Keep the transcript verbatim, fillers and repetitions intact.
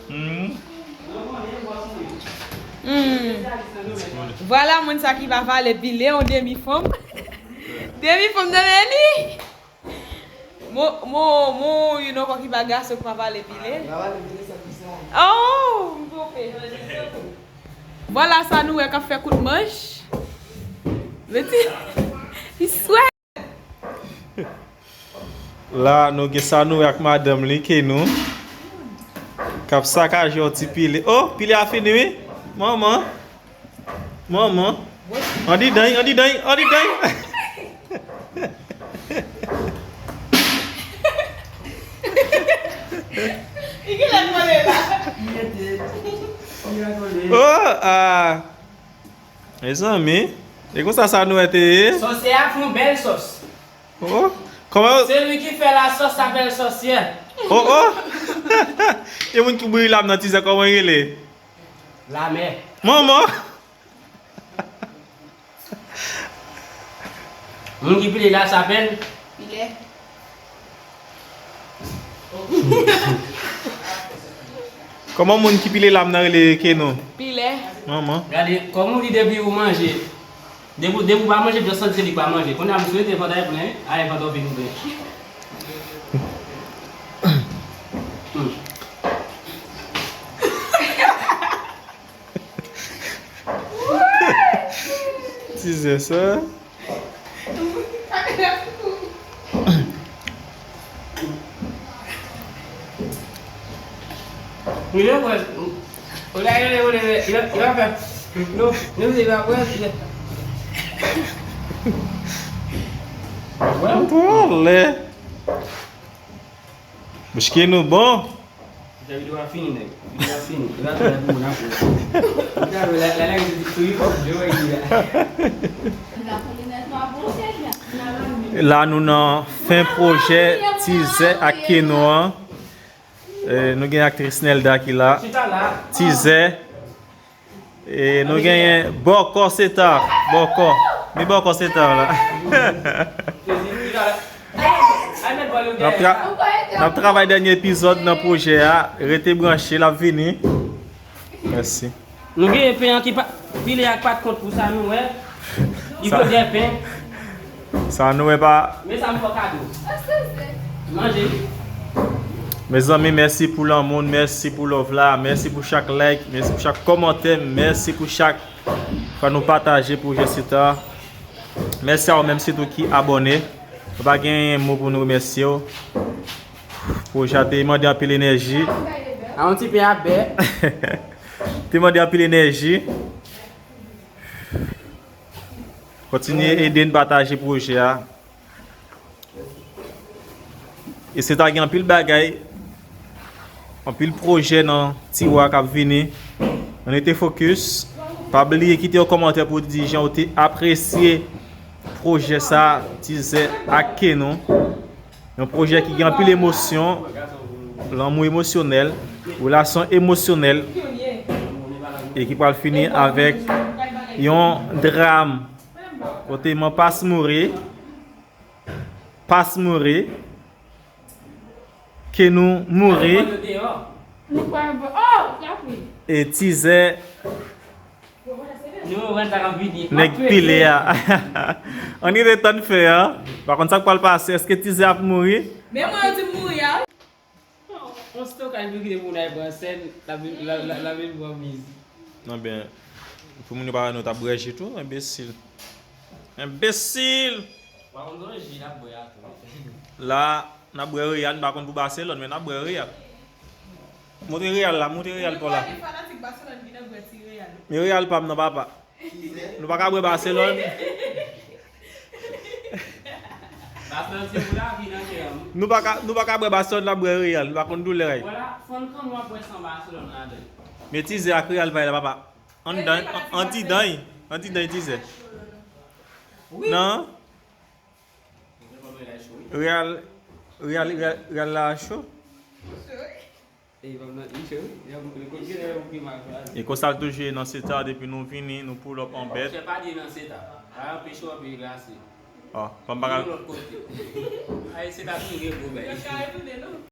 Hmm. Vwala moun sa ki pa vale pile, yon demi fanm. Demi fanm nan men li. Mo, mo, mo, you know, kwa ki pa gason ki pa vale pile. Oh, m twonpe. Vwala sa nou wè k ap fè kout manch. Meti, li swè. La, nou gen sa nou wè ak madanm li, Kenou. K ap sakaje yon ti pile. Oh, pile a fini, wi. Manman. Manman. Andidan'y, andidan'y, andidan'y. Li genlè kole la. Oh, ah. Mezanmi, e konsa sa nou wè te ye? Sòsyè a fè yon bèl sòs. Oh, kòman? Celui qui fait la sauce s'appelle sorcière. Oh, oh. E moun ki bouyi lam nan, Tizè, kòman rele? Lamè. Manman. Moun ki pile lachapèl. Pilè. Kòman moun ki pile lam nan rele, Kenou? Pilè. Manman. Gade, kòman w di depi ou manje, depi, depi ou pa manje, just santi se li k pa manje. Kounye a, m swete vant ay plen, ay vant ou vin plen. Hmm. Tizè sa. Li lè pwès. Ou la, li lè, li lè, li lè, li lè fè. Nou, nou, li lè pwès, li lè. Twò lè. Bouch Kenou bon. Deja videyo a fini, nèg. Videyo a fini. E pa tou la pou moun apre. Ou ta wè la, la, la, se ti sourit, yo wè ki la. La, nou nan fen pwojè Tizè ak Kenou an. E, nou gen aktris Nelda ki la. Chita la. Tizè. E nou genyen Bòkò Seta. Bòkò. Mi Bòkò Seta la. N ap tra-, n ap travay dènye epizòd nan pwojè a. Rete branche, l ap vini. Mèsi. Nou genyen pen an ki pa, pile ak pat kont pou sa nou wè. Li sa, pen. Sa nou wè pa. Men sa m fè w kado. Manje. Mezanmi, mèsi pou lanmou, mèsi pou love la, mèsi pou chak like, mèsi pou chak kòmantè, mèsi pou chak fwa nou pataje pwojè sita. Mèsi a ou menm sitou ki abòne. Nou pa gen mo pou nou remèsye w. Pwojè a te mande anpil enèji. A yon ti pe a bè. Te mande anpil enèji. Kontinye ede n pataje pwojè a. E se ta gen anpil bagay, anpil pwojè nan tiwa k ap vini. Ann rete fokis. Pa bliye kite yon kòmantè pou di jan w te apresye pwojè sa, Tizè ak Kenou. Yon pwojè ki gen anpil emosyon, lanmou emosyonèl, relasyon emosyonèl, e ki pral fini avèk yon dram. Kote Man Pas mouri, Pas mouri, Kenou mouri, e Tizè nèg pile a. Ann rete tann fen an. Pa konn sa k pral pase. Èske Tizè ap mouri? Men mwen, yo di m mouri a. On stokaj pou kite moun al pran sèn, l ap vin, l ap, l ap, l ap vin pran miz. Non, ben, pou moun yo pa wè nou t ap bwè ji tou, enbesil. Enbesil! Pa konn son ji n ap bwè a tou. La, n ap bwè Real, m pa konn pou Barcelone, men n ap bwè Real. Montre Real la, montre Real pa w la. Fanatik Barcelone ki nan bwè ti Real. Men Real pa m nan, papa. Nou pa ka bwè Barcelone. Barcelone se pou lavi nan kè m. Nou pa ka, nou pa ka bwè Barcelone, n ap bwè Real. Nou pa konn doulè a. Vwala, fann kan nou ap bwè san Barcelone ladan. Men Tizè ak Real pa la, papa. Andidan, andidan, andidan Tizè. Wi. Non. Real, Real, Real, Real la cho. E konsa l toujou ye nan seta, depi nou vini, nou pull up an bèt. Chè pa di nan seta. Pa anpeche w anpil glase. Ò, fò m pa ka. Yon lòt kote. Ay, seta toujou gen pwobèm.